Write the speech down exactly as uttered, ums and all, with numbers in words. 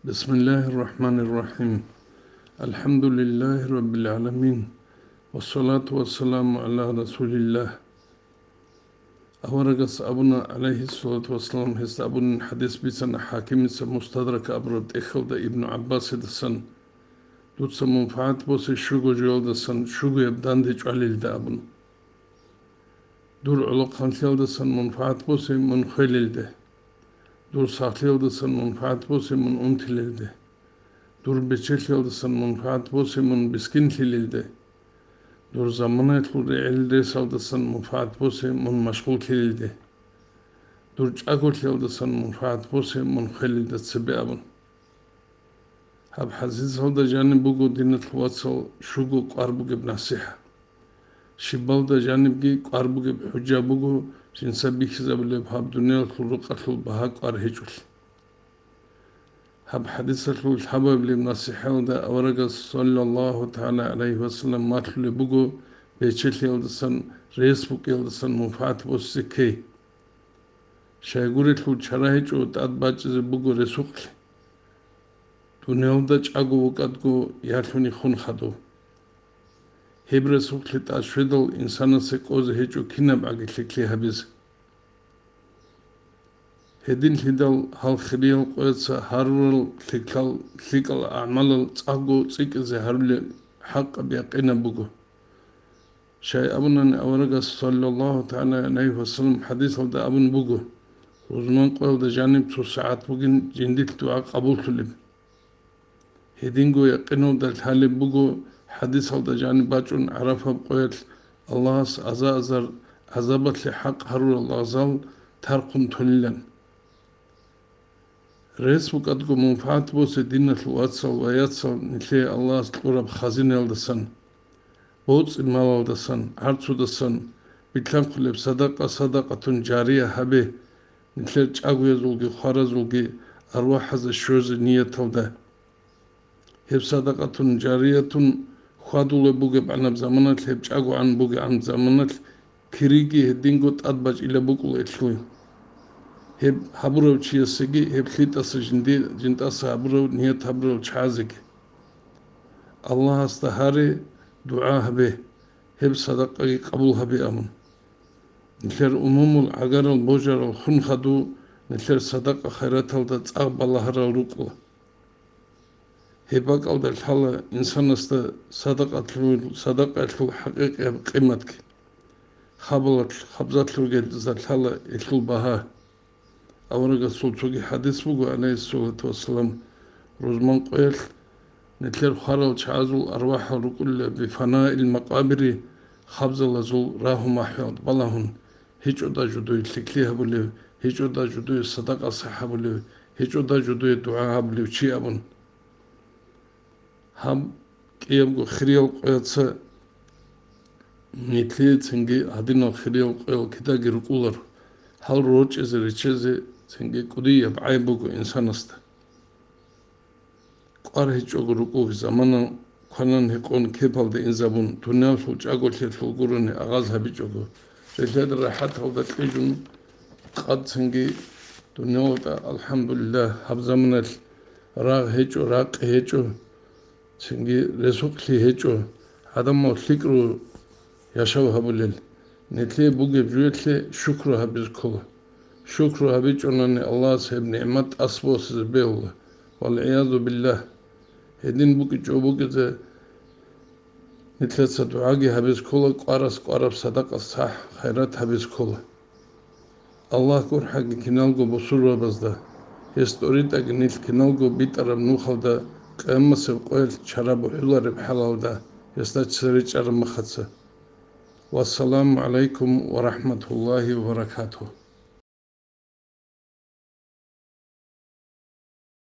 بسم الله الرحمن الرحيم. الحمد لله رب العالمين. والصلاة والسلام على رسول الله. Аварагас абуна, гӀалайгьиссалату вассалам, гьес абунин, хадис бицана ХӀакимица Мустадрак абураб тӀехьалда Ибну ГӀаббасидасан: «Дуца мунфагӀат босе щуго жоялдасан щугояб данде чӀвалилда», – абун. Дур гӀолохъанлъиялдасан мунфагӀат босе мун хвелилде. Дур сахлъиялдасан мунфагӀат босе мун унтилелде. Дур бечелъиялдасан мунфагӀат босе мун бискинлъилелде. Дур заманаялъул регӀел-ресалдасан мунфагӀат босе мун машгъуллъилелде. Дур чӀаголъиялдасан мунфагӀат босе мун хвелилда цебе абун. Гьаб хӀадисалда жаниб буго, диналъул вацал, щуго кӀвар бугеб насихӀат. Щибалда жанибги кӀвар бугеб хӀужа буго жинца бихьизабулеб гьаб дуниялалъул рукъалъул багьа кӀвар гьечӀолъи. Гьаб хӀадисалъул лъабабилеб насихӀалда аварагас, саллаллагьу тагӀала гӀалайгьи вассалам, малъулеб буго бечелъиялдасан, рес букӀиялдасан мунфагӀат босе ккей. Щайгурелъул чара гьечӀо тӀад бачӀизе буго ресухълъи. Дуниялда чӀаго вукӀадго ялъуни хун хадув. Гьеб ресухълъи тӀад щведал инсанасе кӀозе гьечӀо кинабгӀаги лъикӀлъи гьабизе. Гьединлъидал гьал хириял къояца гьарурал лъикӀлъал, лъикӀал агӀмалал цӀакъго цӀикӀкӀизе гьарулел хӀакъаб якъинаб буго. Щай абунани аварагас, саллаллагьу тагӀала гӀалайгьи вассалам, хӀадисалда абун буго: «Рузман къоялда жаниб цо сагӀат бугин жиндилъ дугӀа къабуллъулеб». Гьединго якъиналда лъалеб буго хӀадисалда жаниб бачӀун ГӀарафаб къоялъ Аллагьас аза-азар гӀазабалъе хӀакъ гьарурал лагъзал тархъун тунилан. Рес букӀадго мунфагӀат босе, диналъул вацал ва яцал, нилъее Аллагьас кьураб хазинаялдасан, боцӀи-малалдасан, гӀарцудасан, билълъанхъулеб садакъа, садакъатун жария гьабе, нилъер чӀагоязулги хваразулги арвахӀазе щвезе нияталда. Гьеб садакъатун жариятун хьвадулеб бугебгӀанаб заманалъ, гьеб чӀагогӀан бугебгӀан заманалъ кириги гьединго тӀад бачӀила букӀула гьелъул. Гьеб гьабурав чиясеги гьеб лъитӀаса жинди-, жинтӀаса гьабурав, ният гьабурал чагӀазеги. Аллагьасда гьаре, дугӀа гьабе, гьеб садакъаги къабул гьабе абун. Нилъер умумул гӀагарал божарал хун хадув нилъер садакъа-хайраталда цӀакъ балагьарал рукӀула. Гьеб бакӀалда лъала инсанасда садакъатлъул, садакъаялъул хӀакъикъияб къиматги. Хабалалъ, хабзалъ ругелда лъала гьелъул багьа. Аварагасул цоги хӀадис буго, гӀалайгьиссалату вассалам, рузман къоялъ нилъер хварал чагӀазул арвахӀал рукӀула бифанаил макъабири, хабзалазул рагьу-махӀиялда балагьун, гьечӀода жудуе лъикӀлъи гьабулев, гьечӀода жудуе садакъа сахӀ гьабулев, гьечӀода жудуе дугӀа гьабулев чи абун. Гьаб кӀиябго хириял къояца нилъее цинги гьадинал хириял къоял кидаги рукӀуларо, гьал рорчӀизе риччазе цинги кӀудияб гӀайиб буго инсанасда. КӀвар гьечӀого рукӀуги замана кванан гьекъон кепалде инзабун, дуниялъул чӀаголъиялъул гурони агъаз гьабичӀого, релъеда рахӀаталда кьижун, къад цинги дуниялалда, алхӀамдулиллагь, гьаб заманалъ рагъ гьечӀо, ракъи гьечӀо, цинги ресукълъи гьечӀо, гӀадамал лъикӀру яшав гьабулел, нилъее бугеб жуялъе шукру гьабизе ккола. Шукру гьабичӀонани Аллагьас гьеб нигӀмат тӀасбосизе бегьула, валгӀиязу биллагь. Гьедин букӀичӀо бугезе нилъеца дугӀаги гьабизе ккола, кӀварас кӀвараб садакъа сахӀ, хайрат гьабизе ккола. Аллагь гурхӀаги киналго бусурбабазда, гьес тӀоритӀаги нилъ киналго битӀараб нухалда, къиямасеб къоялъ чара бухӀулареб хӀалалда гьесда цере чӀараб махаца. Вассаламу гӀалайкум ва рахӀматуллагьи ва баракатугь.